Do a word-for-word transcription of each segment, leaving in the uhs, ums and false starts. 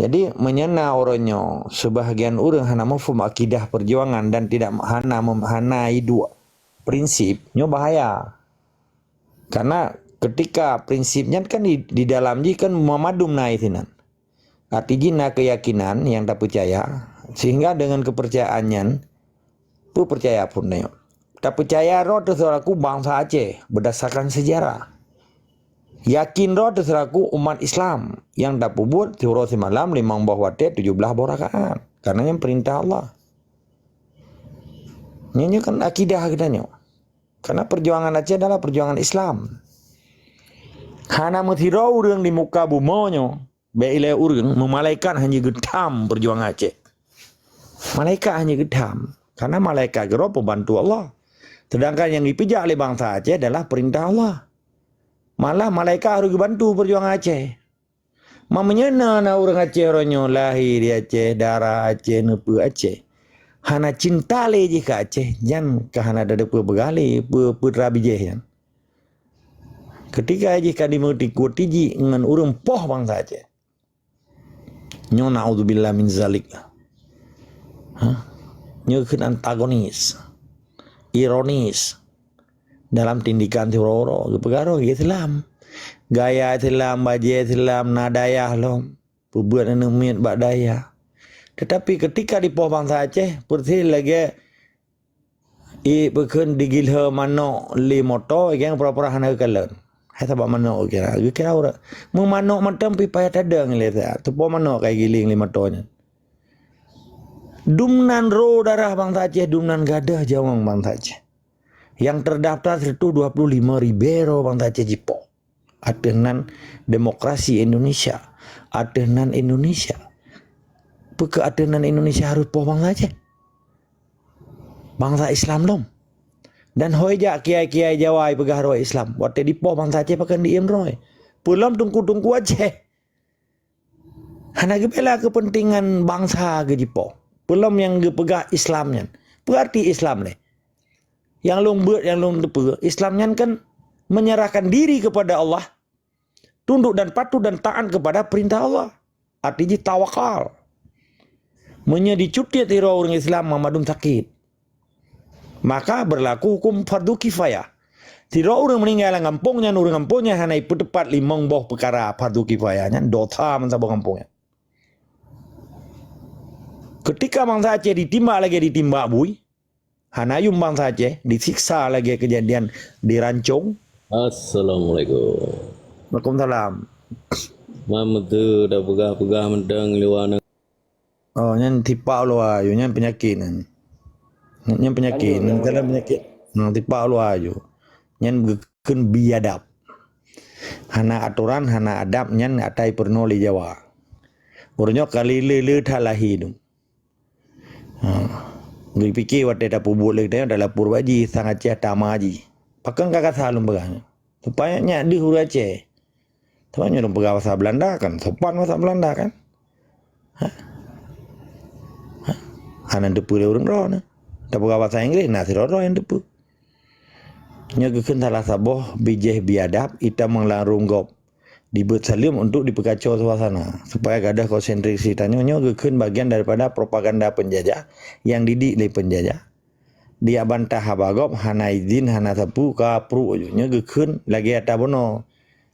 Jadi, meunyoe na uroe nyoe, sebahagian ureuëng hana muphom akidah perjuangan dan tidak hana mem-, hana iduek prinsip, nyoe bahaya. Karena ketika prinsip nyan kan di, di dalam jih kan memadum na sinan. Arti jih na keyakinan nyang tapeucaya, sehingga dengan kepercayaan nyan, peue peucaya phon nyoe. Tapeucaya droe teuh seulaku bansa Aceh berdasarkan sejarah. Yakin droe teuh seulaku umat Islam nyang tapeubuet siuroe simalam limong boh watée tujoh blaih boh rakaat. Karena nyan perintah Allah. Nyoe, nyoe kan akidah geutanyoe. Karena perjuangan Aceh adalah perjuangan Islam. Hana meusidroe ureuëng di muka bumoe nyoe, bék ilée ureuëng, meumalaikat hana geutham perjuangan Aceh. Malaikat hana geutham. Karena malaikat keudroe pembantu Allah. Sedangkan nyang jipeujak lé bansa Aceh adalah perintah Allah. Malah malaikat harôh geubantu perjuangan Aceh. Ma meunyoe na, na ureuëng Aceh uroe nyoe lahé di Aceh, darah Aceh, neupeue Aceh. Hana cinta lé jih keu Aceh, nyan ka hana tateupeue peugah lé peue, peue teura bijéh nyan. Ketika jih ka dimeutikot tiji ngon ureuëng poh bansa Aceh. Nyoe naudzubillah min zalik. Ha? Nyoe kheun antagonis, ironis dalam tindikan siuroe-uroe. Geupeugah droe Islam. Gaya Islam, bajée Islam, na dayah lom. Peubuet aneuëk miet bak dayah. Tetapi ketika dipoh bansa Aceh, persis lagée i peukheun digilhe manok lé moto, ikeng pura-pura hana geukalon. Hai sabab manok geukira, geukira ureuëng. Meumanok mantong pih payah tadong lé sa, teupoh manok ka giling lé moto nyan. Dumnan ro darah bansa Aceh, dumnan gadôh jaweueng bansa Aceh. Nyang terdaftar seratus dua puluh lima ribu ro bansa Aceh jipoh. Ateueh nan demokrasi Indonesia. Ateueh nan Indonesia. Peu kheueh ateueh nan Indonesia harôh poh bansa Aceh? Bansa Islam lom. Dan hôi jak kiai-kiai Jawa jipeugah droe Islam. Watée dipoh bansa Aceh pakon diiem droe. Peulom teungku-teungku Aceh. Hana geubela keupeuntengan bansa geujipoh. Peulom nyang geupeugah Islam nyan. Peu arti Islam lé? Nyang lôn beuet, nyang lôn teupeue, Islam nyan kan menyerahkan diri kepada Allah, tunduk dan patuh dan taat kepada perintah Allah. Arti jih tawakal. Meunyoe dicutit sidroe ureuëng Islam, mandum sakét. Maka berlaku hukum fardu kifayah. Sidroe ureuëng meuninggai lam gampông nyan, ureuëng gampông nyan hana jipeuteupat limong boh peukara fardu kifayah nyan, dosa meusaboh gampông nyan. Ketika bansa Aceh ditimbak lagée ditimbak bui, hana yuem bansa Aceh disiksa lagée keujadian di Rancong. Assalamualaikum. Waalaikumsalam. Mam tu dah peugah-peugah mantong luwa nang. Oh, nyan tipak luwa aju, nyan penyakit nyan. Nyan penyakit, nyan dalam penyakit. Hmm, tipak luwa aju. Nyan geukheun biadab. Hana atoran, hana adab, nyan atai peurunoe lé Jawa. Uroe nyoe kali le-le that lahé dum. Ha. Geupike watée tapeubuet lé geutanyoe talapor bak jih sang Aceh tama jih. Pakon ka gata lôn peugah nyoe? Supaya nyak deuh ureuëng Aceh. Supaya nyoe lôn peugah basa Belanda kan, sopan basa Belanda kan? Ha? Ha? Hana teupeue lé ureuëng droe na. Tapeugah basa Inggréh na sidroe-droe nyang teupeue. Nyoe geukheun salah saboh bijéh biadab itam meularum gob. Dibeuet saleuem untuk dipeukaco suasana, supaya gadôh konsentrasi tanyoe. Nyoe geukheun bagian daripada propaganda penjajah nyang didik lé penjajah. Dijak bantah haba gob, hana idin, hana sapeue, ka pruek aju. Nyoe geukheun lagée ata bunoe,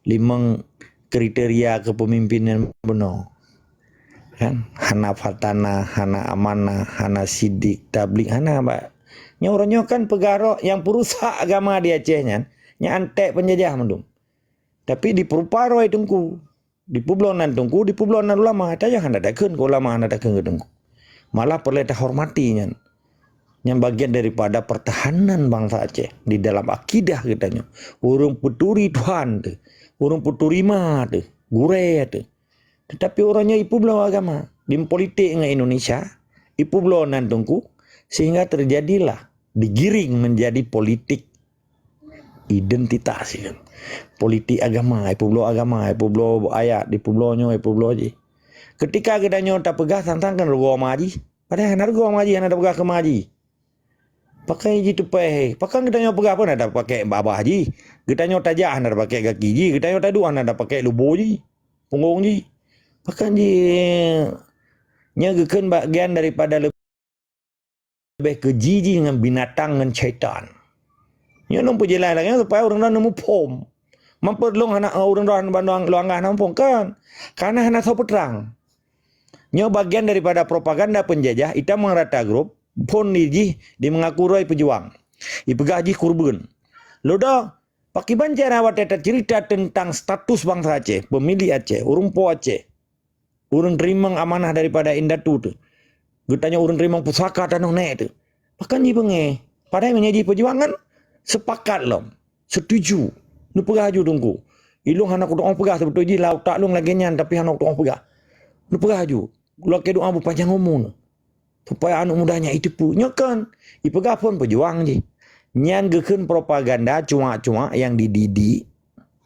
limong kriteria kepemimpinan bunoe. Kan? Hana fatanah, hana amanah, hana sidik, tablig, hana ba-, nyoe uroe nyoe kan peugah droe nyang peurusak agama di Aceh nyan, nyang antek penjajah mandum. Tapi dipeurupa droe teungku. Dipeubloe nan teungku, dipeubloe nan ulama. Tanyoe hana takheun keu ulama, hana takheun keu teungku. Malah peureulée tahormati nyan. Nyan bagian daripada pertahanan bansa Aceh di dalam akidah geutanyoe. Ureuëng peuturi Tuhan teuh, ureuëng peuturi ma teuh, gurée teuh. Tetapi uroe nyoe ipeubloe agama, dipolitik ngon Indonesia, ipeubloe nan teungku, sehingga terjadilah digiring menjadi politik identitas, ya kan? Politik agama, ipeubloe agama, ipeubloe ayat, ipeubloe nyoe, ipeubloe jih. Ketika geutanyoe tapeugah tantang kan rugoe ma jih, padahai hana rugoe ma jih, hana tapeugah keu ma jih. Pakon jiteupeue, pakon geutanyoe peugah pun hana tapakée babah jih. Geutanyoe tajak hana tapakée gaki jih, geutanyoe taduek hana tapakée lubo jih, punggong jih. Pakon jih nyoe geukheun bagian daripada leubeh keuji jih ngon binatang ngon syaitan. Nyoe lôn peujeulaih lagée nyoe supaya ureuëng droe neumuphom. Mampeulong hana ureuëng droe hana bandong luanggah hana muphom kan? Karena hana soe peutrang. Nyoe bagian daripada propaganda penjajah itamong rata grup phon di jih di mengaku roh peujuang. Ipeugah jih kurbeuen. Lodo, pakiban cara watée tacerita tentang status bangsa Aceh, pemilik Aceh, ureuëng po Aceh, ureuëng teurimong amanah daripada indatu tu. Geutanyoe ureuëng teurimong pusaka tanoh nèk tu. Pakon jibeungéh? Padahai meunyoe jih peujuangan, sepakat lom. Setuju. Neupeugah aju teungku. Ilong hana kutu'oh peugah, sebetul jih lam utak lôn lagée nyan, tapi hana kutu'oh peugah. Neupeugah aju. Lakée doa beupanjang umu. Supaya aneuk muda nyan iteupeue. Nyoe kan, ipeugah phon peujuang jih. Nyan geukheun propaganda cuak-cuak nyang dididik.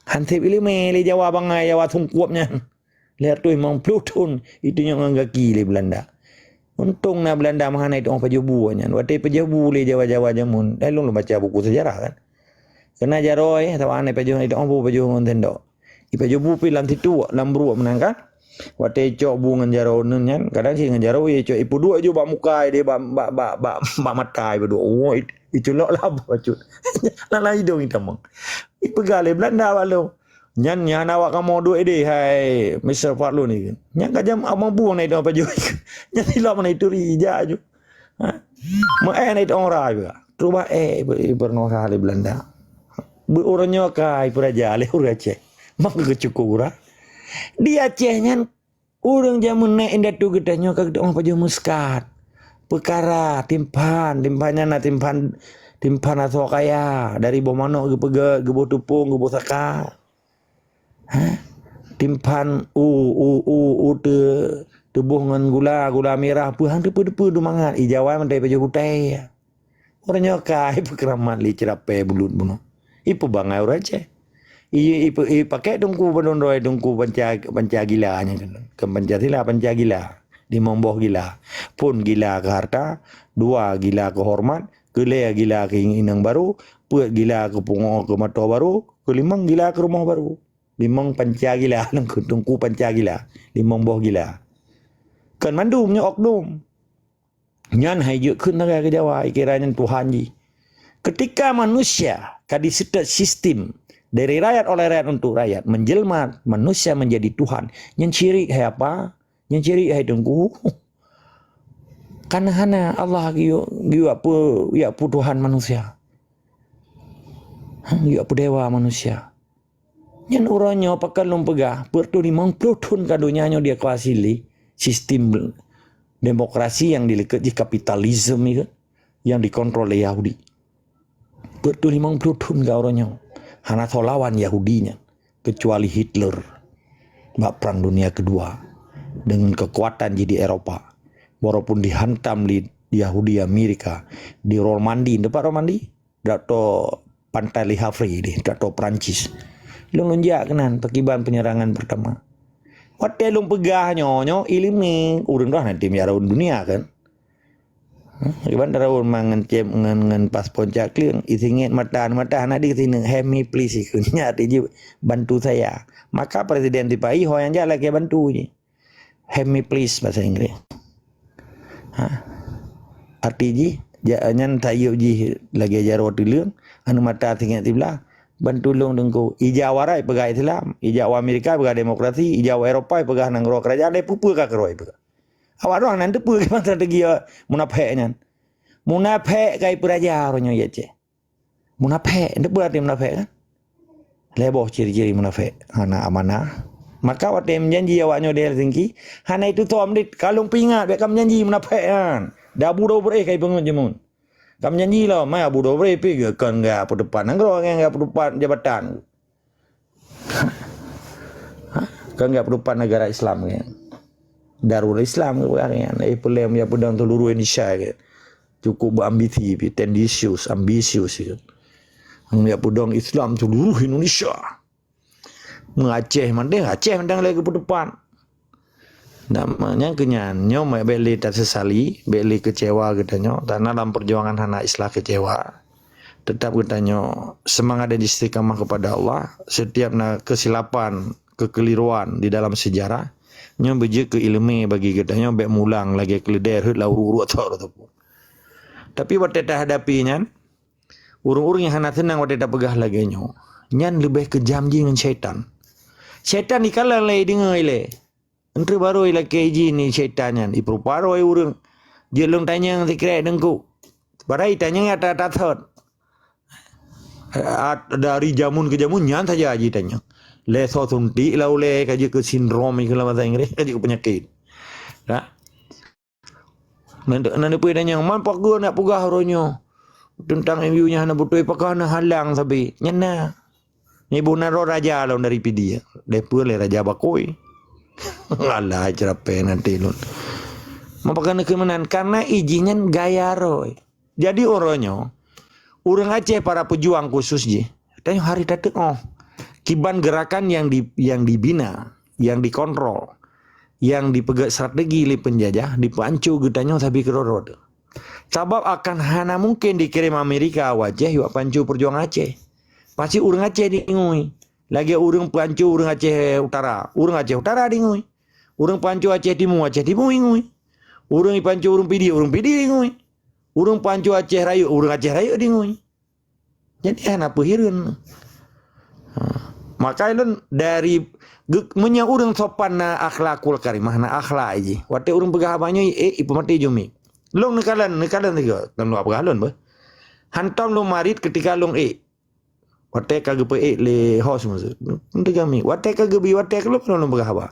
Hanseb ileumé lé Jawa bangai, Jawa sungkup nyan. Lhèe reutôh limong ploh thon itunyok ngon gaki lé Belanda. Untông na Belanda meuhana itu'oh pajoh bu nyan. Watée pajoh bu lé Jawa-Jawa jameun, eh, lôn baca buku sejarah kan. Keunan jaroe, eh, saban pajoh itu'oh bu pajoh ngon sendok. Ipajoh bu pi lam situ, lam bruek meunan kan. Watée icok bu ngon jaroe uneun nyan, kadang cit ngon jaroe icok ipeuduek ju bak muka idéh bak, bak, bak, bak, bak mata ipeuduek. Oh, i-, iculok lah bacut. Lam, lam idong itamong. Ipeugah lé Belanda bak lôn. Nyan, nyan awak kamoe duek idéh, hai Mister Fadlun ni. Nyan ka jam among bueng na idong pajoh. Nyan silop na ituri ijak aju. Ha? Meu-éh na idong ora juga. Terus ba-éh ipe-, ipeunoh lé Belanda. Beu ureuëng nyoe ka ipeuraja lé ureuëng Aceh. Maka keucukôp gura. Di Aceh nyan, ureuëng jameun nèk indatu geutanyoe ka geutanyoe pajoh meuskat. Peukara, timphan, timphan nyan na timphan, timphan asoe kaya, dari boh manok geupeugét, geuboh teupông, geuboh saka. Ha? Timphan u, u, u, u teu-, teuboh ngon gula, gula mirah, peue han teupeue-teupeue dum mangat, ijawai mantong ipajoh gutée. Ureuëng nyoe ka ipeukeuramat lé ceurapée bulut bunoe. Ipeubangai ureuëng Aceh. I, ipe-, ipakée teungku bandum droe teungku panca, panca gila nyan kan. Kon Pancasila, panca gila. Limong boh gila. Phon gila keu harta, dua gila keu horeumat, keulhèe gila keu inong barô, peuet gila keu pungoh keu moto barô, keulimong gila keu rumoh barô. Limong panca gila, teungku, teungku panca gila. Limong boh gila. Kon mandum nyoe oknum. Nyan hai jeuet kheun lagée keu Jawa, ikira nyan Tuhan jih. Ketika manusia ka diseutôt sistem dari rakyat oleh rakyat untuk rakyat, menjelma manusia menjadi Tuhan, nyan syirik hai apa? Nyan syirik hai teungku. Kana hana Allah geuyue, geuyue peue, geuyue peue Tuhan manusia. Ha, geuyue peue dewa manusia. Nyan uroe nyoe pakon lôn peugah, peuet reutôh limong ploh thon ka donya nyoe diakuasi lé sistem demokrasi nyang dileukeut jih kapitalisme nyoe, nyang dikontrol lé Yahudi. Peuet reutôh limong ploh thon ka uroe nyoe hana soe lawan Yahudi nyan, keucuali Hitler bak Perang Dunia Kedua dengan kekuatan jih di Eropa. Walaupun dihantam lé Yahudi Amerika di Normandi, teumpat Normandi? Dak to pantai Le Havre deh, dak to Perancis. Lôn, lôn jak keunan pakiban penyerangan pertama. Watée lôn peugah nyoe, nyoe ileumé ureuëng droe nanti meujak raun dunia kan. Hah? Kiban raun mangan cem ngan, ngan paspor cak kleueng, isingét mata, mata hana di sini, "Help me please," ikheun nyan arti jih, "Bantu saya." Maka presiden sipa-i ho nyang jak lakée bantu jih. "Help me please," bahasa Inggris. Ha? Arti jih, ja-, nyan sayeup jih lagée jaroe tuleueng, aneuk mata singét siblah, "Ban tulông teungku." Ija warai peugah Islam, ija wa Amerika peugah demokrasi, ija wa Eropa peugah nanggroe kerajaan, dai peue-peue ka keurôi peugah. Awak droe nan teupeue kiban strategi munafék nyan. Munafék kai peuraja uroe nyoe i Aceh. Munafék, teupeue arti munafék kan? Lhée boh ciri-ciri munafék, hana amanah. Maka watée meujanji awak nyoe di Helsinki, hana itu tom dit, ka lôn peuingat bék ka meujanji munafék nyan. Dabu dua beureh kai peungeut jameun. Ka meujanji lom, mai Abu dua beureh pi kon gak peuteupat nanggroe, kon gak peuteupat jabatan. Hah? Kon gak peuteupat negara Islam kan. Darul Islam ke bukan kan. Eh, peulem ya pedang seluruh Indonesia ke. Cukup berambisi, tendensius, ambisius ke. Yang ya pedang Islam seluruh Indonesia. Mengaceh mandeh, Aceh mandang lagi peuteupat. Namanya kenyan, nyoe bék lé tasesali, bék lé kecewa geutanyoe, karena dalam perjuangan hana istilah kecewa. Tetap geutanyoe semangat dan istiqamah kepada Allah. Setiap na kesilapan, kekeliruan di dalam sejarah, Nyoe beujeuet keu ileumèe bagi geutanyoe, bèk mulang lagèe keuleudèe rhot lam uruek-uruek tok teupeu. Tapi watèe tahadapi nyan, ureueng-ureueng nyang hana seunang watèe tapeugah lagèe nyoe, nyan leubeh keujam jih ngon syaitan. Syaitan ikalon lé, ideungoe ilèe. Entreuk barô ilakèe jih ni syaitan nyan, ipeurupa droe ureueng. Jeuet lôn tanyong sikrek Teungku. Padahai itanyong nyata that thot. At-, dari jameun keu jameun nyan saja jitanyong. Lé soe suntik lah ulèe ka jeuet keu sindrom ikeu lam bahasa Inggris, ka jeuet keu peunyakét. Dak? Nan, nan peue tanyong, man pakon neuk peugah uroe nyoe teuntang M U nyan hana beutôi, pakon hana halang sabe? Nyan na. Ibu na droe raja lôn dari Pidie. Deh peue lé raja bakôi. Alah, ceurapée nanti lôn. Meupakan keu meunan, karena ijih nyan gaya roh. Jadi uroe nyoe, ureueng Aceh para pejuang khusus jih, tanyoe harôh tateu'oh kiban gerakan nyang di, nyang dibina, nyang dikontrol, nyang dipeugét strategi lé penjajah, dipeuanco geutanyoe sabe keudroe-droe teuh. Sabab akan hana mungken dikirém Amerika u Aceh wak panco peujuang Aceh. Pasti ureueng Aceh dingui. Lagèe ureueng peuanco ureueng Aceh Utara, ureueng Aceh Utara dingui. Ureueng peuanco Aceh Timu, Aceh Timu ingui. Ureueng ipanco ureueng Pidie, ureueng Pidie ingui. Ureueng peuanco Aceh Rayeuk, ureueng Aceh Rayeuk dingui. Jadi hana peuhireuen. Ha. Maka lôn dari ge-, meunyoe ureueng sopan na akhlakul karimah, na akhlak jih. Watèe ureueng peugah haba nyoe, eh, ipeumaté jumi. Lôn neukalon, neukalon sigoe, kan lôn peugah lôn beuh. Hantom lôn marit ketika lôn ék. Watèe ka geupeuék lé hos maksud. Untuk kami, watèe ka geubi, watèe ka lôn, lôn peugah haba.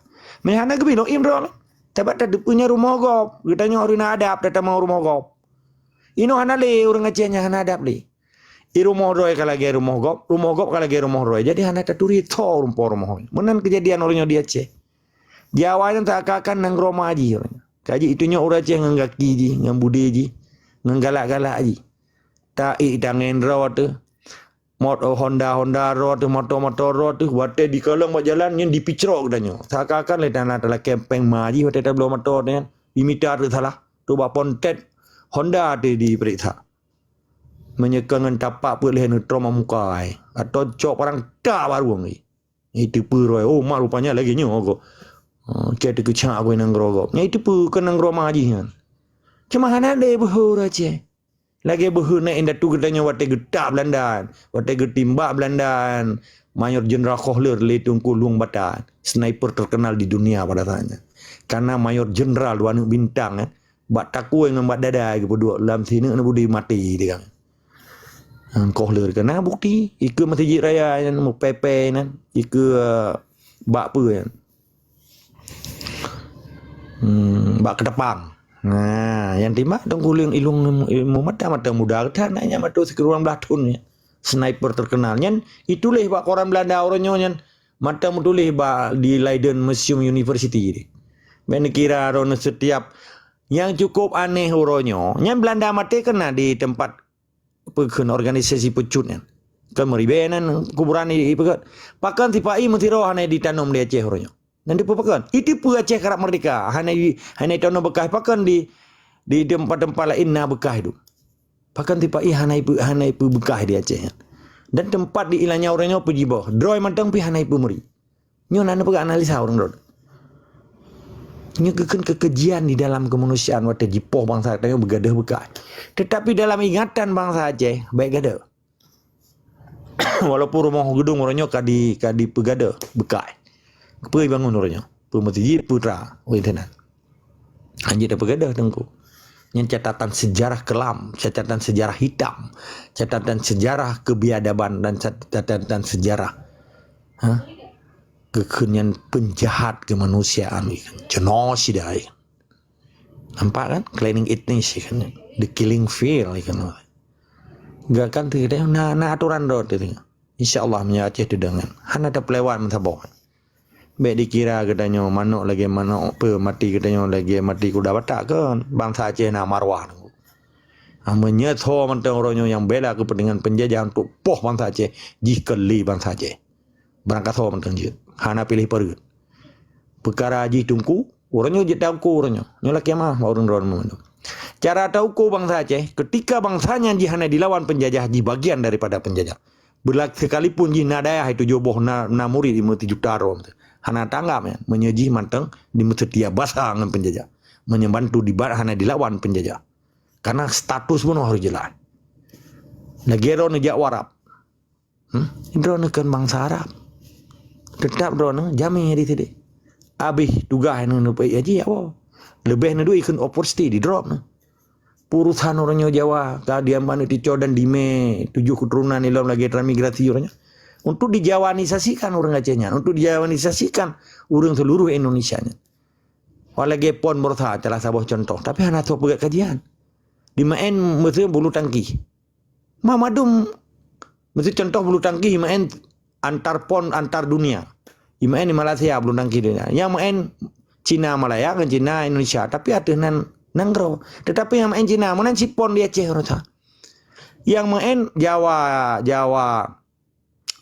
Meuhana geubi lôn im droe. Sabab tateupeue nyan rumoh gob. Geutanyoe harôh na adab tatamong rumoh gob. Inoe hana lé ureueng Aceh nyang hana adab lé. I rumoh droe ka lagèe rumoh gob, rumoh gob ka lagèe rumoh droe. Jadi hana taturi tho rumoh rumoh. Meunan keujadian uroe nyoe di Aceh. Di awai nyan seakan-akan nanggroe ma jih uroe nyoe. Kaji itunyok ureueng Aceh ngon gaki jih, ngon budé jih, ngon galak-galak jih. Ta ék tangen droe teuh. Mot-, oh, Honda, Honda droe teuh, moto, moto droe teuh, watèe dikalon bak jalan nyan dipicrok geutanyoe. Seakan-akan lé tanah talakèe péng ma jih watèe tabloe moto nyan. Imita teuh salah. Tu bak pontet Honda teuh diperiksa. Meunyoe kon ngon tapak peuet lhèe neutrom muka ai. Atau cok parang tak barueng ai. Iteupeue droe, oh, mak rupanya lagèe nyoe kok. Oh, cit teukeucak bak nanggroe gob. Nyan iteupeue keu nanggroe ma jih nyan. Cuma hana lé beuhe ureueng Aceh. Lagèe beuhe na indatu geutanyoe watèe geutak Belanda, watèe geutimbak Belanda, Mayor Jenderal Kohler lé Teungku Lueng Bata, sniper terkenal di dunia pada saat nyan. Karena Mayor Jenderal dua aneuk bintang, eh, bak takue ngon bak dada geupeuduek lam sineuk neubudi maté deungon. Kohler keunan bukti, ikeue Masjid Raya nyan, meupèe-pèe nyan, ikeue, eh, bak peue nyan. Hmm, bak keutapang. Nah, nyang timbak Teungku Lueng Ilung ilmu mata, mata muda geutanyoe nyan, mata sikureueng blah thon nyan. Sniper terkenal. Nyan ituléh bak koran Belanda uroe nyoe nyan, mata meutuléh bak di Leiden Museum University. Bèk neukira droeneuh setiap nyang cukup aneh uroe nyoe, nyan Belanda maté keunan di teumpat peukheun organisasi peucut nyan. Kan meuribèe nan kuburan i, i peugét. Pakon sipa-i meusidroe hana ditanom di Aceh uroe nyoe. Nan dipeu pakon? Iteupeue Aceh karab merdeka, hana i, hana itanom beukah pakon di, di teumpat-teumpat laén na beukah itu. Pakon sipa-i hana ipeu, hana ipeu beukah di Aceh nyan. Dan teumpat di ilanya uroe nyoe peujiboh, droe mantong pih hana ipeu meuri. Nyoe na neupeugah analisa ureueng droe. Nyoe geukheun keukejian di dalam keumanusiaan watèe jipoh bansa tanyoe beugadeuh beukah. Tetapi dalam ingatan bansa Aceh, bèk gadeuh. Walaupun rumoh geudong uroe nyoe ka di, ka dipeugadeuh beukah. Peue bangun uroe nyoe? Peue meuseujid, peue tra, oh, itu nan. Hanjeuet tapeugadeuh Teungku. Nyan catatan sejarah kelam, catatan sejarah hitam, catatan sejarah kebiadaban dan cat-, catatan sejarah, ha? Geukheun nyan penjahat kemanusiaan, genocide. Nampak kan? Cleansing etnis kan? The killing field kan? Gerakan tu na, na aturan dot tu. Insya Allah meunyoe Aceh tu deungon. Hana tapeulewan meusaboh. Bèk dikira geutanyoe manok lagèe manok, peue, mati geutanyoe lagèe mati kuda batak kon. Bansa Aceh na marwah. Ameunyoe tho mantong uroe nyoe nyang bela keupeuntengan penjajah untuk poh bansa Aceh, jih keu lé bansa Aceh. Barangkasoe mantong jeuet. Hana piléh pareuen. Peukara jih Teungku, uroe nyoe jeuet tauko uroe nyoe. Nyoe lakèe meu'ah bak ureueng droeneuh mandum. Cara tauko bansa Aceh, ketika bansa nyan jih hana dilawan penjajah, jih bagian daripada penjajah. Beulak-, sekalipun jih na dayah itu tujoh boh, na, na murit lima juta droe. Hana tanggap nyan, meunyoe jih mantong dimeuseutia basa ngon peunjajah. Meunyoe bantu dibat hana dilawan peunjajah. Karena status bunoe harôh jeulaih. Lagèe droeneuh jak u Arab. Hmm? Droeneuh kon bansa Arab. Teutap droeneuh jamé di sidéh. Abéh tugaih neuh neupeuék haji, ya Allah. Leubeh neuduek ikheun opor siti di drop neuh. Urusan ureuëng nyoe Jawa, ka diam aneuk tico dan dime, tujoh keturunan ilom lagèe transmigrasi ureuëng nyoe. Untuk dijawanisasikan ureuëng Aceh nyan, untuk dijawanisasikan ureuëng seluruh Indonesia nyan. Wah lagèe pon bursa, salah saboh contoh. Tapi hana soe peugah kajian. Di Maen, meuseu bulu tangkih. Ma madum, meuseu contoh bulu tangkih, Maen antar pon, antar dunia. Maen di Malaysia bulu tangkih dunia. Nyang maen Cina Malaya ngon Cina Indonesia, tapi ateueh nan nanggroe. Tetapi nyang maen Cina, meunan cit pon di Aceh rasa. Nyang maen Jawa, Jawa,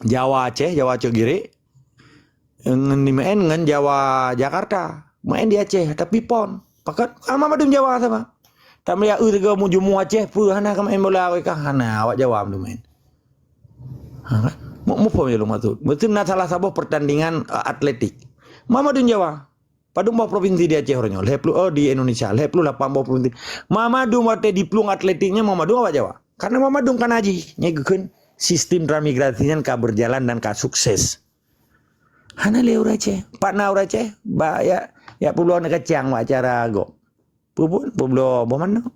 Jawa Aceh, Jawa Cot Girek, ngon di maen ngon Jawa Jakarta. Maen di Aceh, tapi pon. Pakat, ah, ma madum Jawa sama. Tak melihat eu tiga mu jumu Aceh, peue hana ka maen bola awak kah? Hana, awak Jawa madum maen. Ha, kan? Mu, muphom ya lôn maksud. Beutôi na salah saboh pertandingan, eh, atletik. Ma madum Jawa. Padum boh provinsi di Aceh uroe nyoe? Lhèe ploh, oh, di Indonesia. Lhèe ploh lapan boh provinsi. Ma madum watèe diplueng atletik nyan ma madum awak Jawa. Karena ma madum ka na jih. Nyan geukheun sistem transmigrasi nyan ka berjalan dan ka sukses. Hana lé ureueng Aceh. Pat na ureueng Aceh, bak ya, ya peubloe aneuk kacang bak acara gob. Peue buet, peubloe boh manok.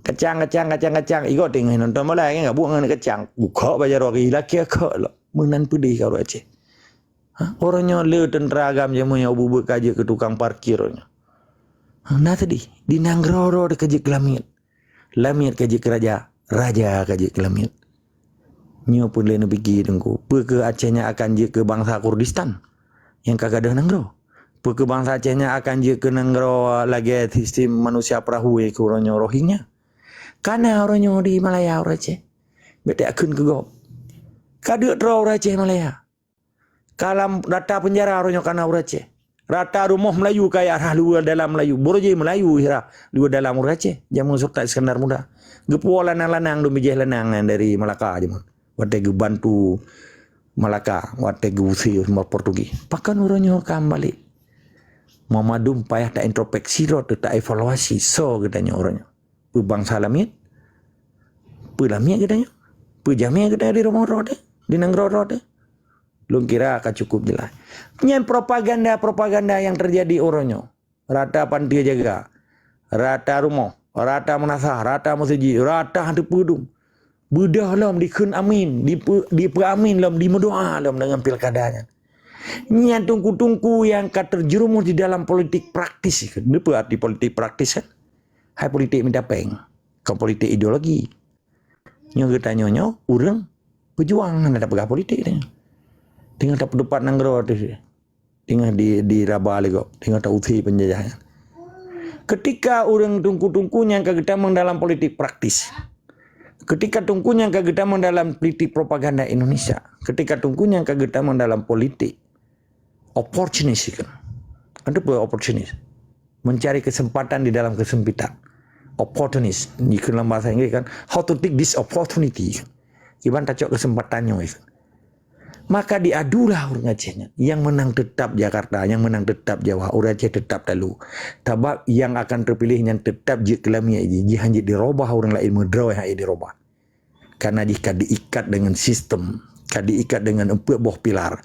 Kacang, kacang, kacang, kacang. Igoe teungoh nonton bola, kan, gabuk ngon kacang. Bukok bak jaroe, ilakèe kok lom. Meunan peudeh ka ureueng Aceh. Ha? Uroe nyoe le teuntara agam jameun nyang ubeut-ubeut ka jeuet keu tukang parkir uroe nyoe. Ha, na sedih. Di nanggroe droe ka jeuet keu lamiet. Lamiet ka jeuet keu raja. Raja ka jeuet keu lamiet. Nyoe peureulèe neupike Teungku. Peu kheueh Aceh nyan akan jeuet keu bansa Kurdistan? Nyang ka gadôh nanggroe. Peu kheueh bansa Aceh nyan akan jeuet keu nanggroe lagèe sistem manusia perahu nyang keu uroe nyoe Rohingya? Ka na uroe nyoe di Malaya ureueng Aceh. Bèk takheun keu gob. Ka deuk droe ureueng Aceh Malaya. Ka lam rata peunjara uroe nyoe ka na ureueng Aceh. Rata rumoh Melayu ka jak rhah luwa dalam Melayu. Boro jih Melayu rhah luwa dalam ureueng Aceh. Jameun Sultan Iskandar Muda. Geupuwoe lanang-lanang dum bijèh lanang dari Malaka jameun. Watèe geubantu Malaka, watèe geuusé Portugis. Pakon uroe nyoe ka meubalek? Ma madum payah ta introspeksi droe, ta evaluasi soe geutanyoe uroe nyoe. Peue bansa lamiet? Peue lamiet geutanyoe? Peue jamé geutanyoe di rumoh droe teuh? Di nanggroe droe teuh? Lôn kira ka cukup jeulaih. Nyan propaganda-propaganda nyang teujadi uroe nyoe. Rata panteue jaga, rata rumoh, rata meunasah, rata meuseujid, rata teupeu dum. Beudôh lom dikheun amin, dipeu-, dipeuamin lom, dimeudoa lom deungon pilkada nyan. Nyan teungku-teungku nyang ka terjerumus di dalam politik praktis. Neupeu arti politik praktis, kan? Hai politik mita péng, kon politik ideologi. Nyoe geutanyoe nyoe ureueng peujuang, hana tapeugah politik tanyoe. Teungoh tapeutupat nanggroe teuh, teungoh di, diraba lé gob, teungoh tausé peunjajah nyan. Ketika ureueng teungku-teungku nyang ka geutamong dalam politik praktis, ketika teungku nyang ka geutamong dalam politik propaganda Indonesia, ketika teungku nyang ka geutamong dalam politik oportunis, kan? Ada apa oportunis? Mencari kesempatan di dalam kesempitan. Oportunis. Jika dalam bahasa Inggris, kan, how to take this opportunity. Kiban tacok kesempatan nyoe, kan. Maka diadulah ureueng Aceh nyan. Nyang meunang teutap Jakarta, nyang meunang teutap Jawa, ureueng Aceh teutap talu. Sabab nyang akan teupiléh nyan teutap jeuet keu lamiet jih, jih han jeuet dirobah ureueng laén meudroe han jeuet dirobah. Karena jih ka diikat dengan sistem, ka diikat dengan empat boh pilar.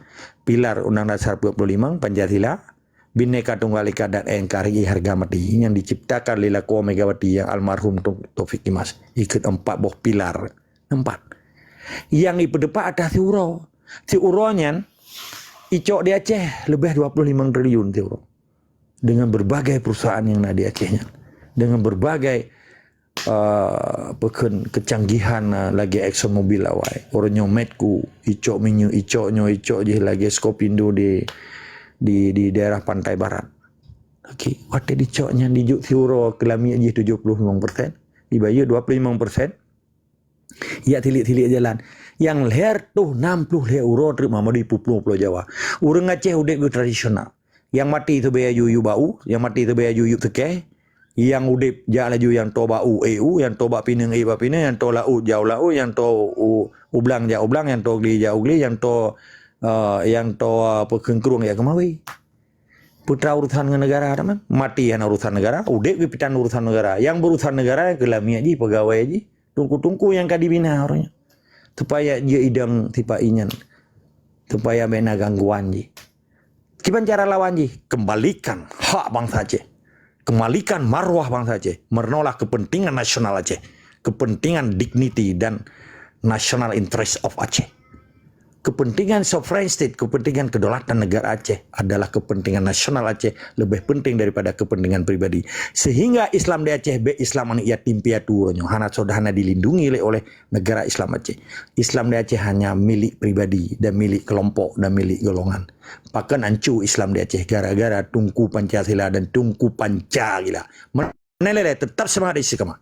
Pilar Undang Dasar empat puluh lima, Pancasila, Bhinneka Tunggal Ika dan N K R I harga mati yang diciptakan oleh Lakoe Megawati yang almarhum Tau-, Taufik Kimas. Ikut empat boh pilar. Empat. Yang dipeudepak atas siuroe. Siuroe nyan, icok di Aceh lebih dua puluh lima triliun siuroe. Dengan berbagai perusahaan yang na di Aceh nyan. Dengan berbagai, uh, apa kheun, kecanggihan, uh, lagèe ExxonMobil awai. Uroe nyoe Medco, icok minyeuk, icok nyoe, icok jih lagèe Scopindo di, di, di daerah Pantai Barat. Okey, watèe dicok nyan dijok siuroe keu lamiet jih tujoh puluh lima persen, dibayeue dua puluh lima persen. Yak tilik-tilik jalan. Nyang lhèe reutôh nam ploh lhèe uroe treuk Muhammad di pulo-pulo Jawa. Ureueng Aceh udép geutradisional. Nyang maté teubèe aju yup bak u, nyang maté teubèe aju yup seukée, nyang udép jak laju nyang toe bak u ék u, nyang toe bak pineung ék bak pineung, nyang toe laôt jak u laôt, nyang toe u, u blang jak u blang, nyang toe gle jak u gle, nyang toe uh, nyang toe peukeungkrueng ya keumawe. Putra urusan ngon negara teman. Mati hana urusan negara, udeb geupitan urusan negara. Yang berurusan negara yang keulamiet jih, pegawai jih, tungku-tungku yang ka dibina orang nyan. Supaya dia idang tipa inyan. Supaya bena gangguan jih. Kiban cara lawan jih? Kembalikan hak bangsa Aceh. Kembalikan marwah bangsa Aceh. Meureunolah kepentingan nasional Aceh. Kepentingan dignity dan national interest of Aceh. Kepentingan sovereign state, kepentingan kedaulatan negara Aceh adalah kepentingan nasional Aceh lebih penting daripada kepentingan pribadi. Sehingga Islam di Aceh bek Islam aneuk yatim piatu uroe nyoe. Hana soda, hana dilindungi oleh, oleh negara Islam Aceh. Islam di Aceh hanya milik pribadi dan milik kelompok dan milik golongan. Pakon ancu Islam di Aceh gara-gara Tungku Pancasila dan Tungku Panca gila. Menelele tetap semangat istiqamah.